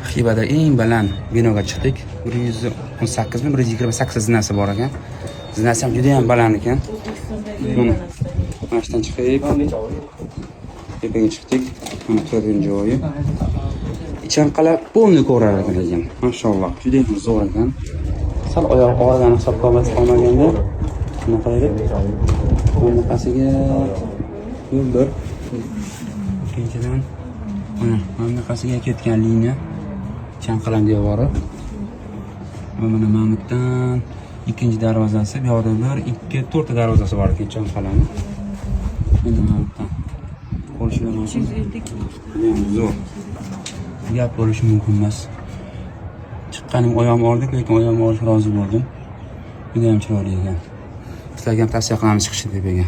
Xivada eng baland binoga chiqdik. 118 mi, 128 zinasi bor ekan. Zinasi ham juda ham baland ekan. Mana mana shu yerdan chiqib tepaga chiqdik. Mana turadigan joyi. Ichanqal'a полный ko'rinar ekan lekin. Mashalloh, juda ham zo'r ekan. Sal oyoq og'riganini hisobga olmaganda nima qilaylik? Bunaqasiga yo'l bir. Ikkinchidan, mana bunaqasiga ketgan liniya Ichanqal'ani devori. Va mana bu yerdan ikkinchi darvozasi, bu yoqda bir, ikki, to'rtta darvozasi bor ekan Ichanqal'ani. Endi mana bu yerdan ko'rishinglar mumkin. Judayam zo'r. Gap bo'lishi mumkin emas. Chiqqanim oyog'im og'ridi, lekin oyog'im og'rishga rozi bo'ldim. Juda ham chiroyli ekan. Sizlarga ham tavsiya qilamiz chiqishni tepaga.